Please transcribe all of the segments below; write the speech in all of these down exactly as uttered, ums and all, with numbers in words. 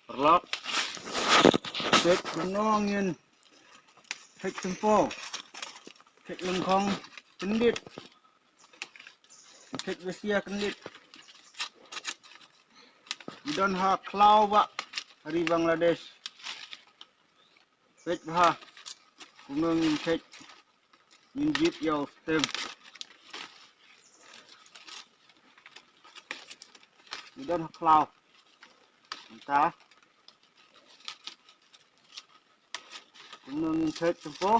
Paralok, thik kumno ngin thik tympew, thik lyngkhong kyndit, thik Asia kyndit. Ngi don ha khlaw ba ha ri Bangladesh. Peit bha kumno ngin peit, ngin jied ïa u stem. Ngi don ha khlaw. Mynta kumno ngin peit tympew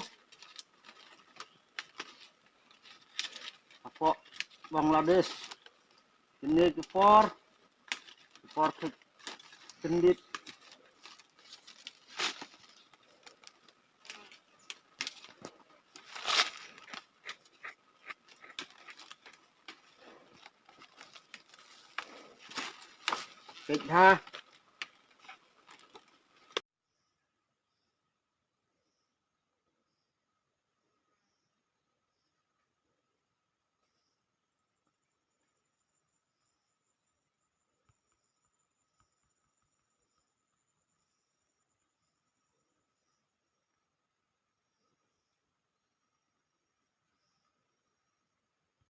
hapoh Bangladesh. Kine ki por, ki por ki kyndit. Peit ha.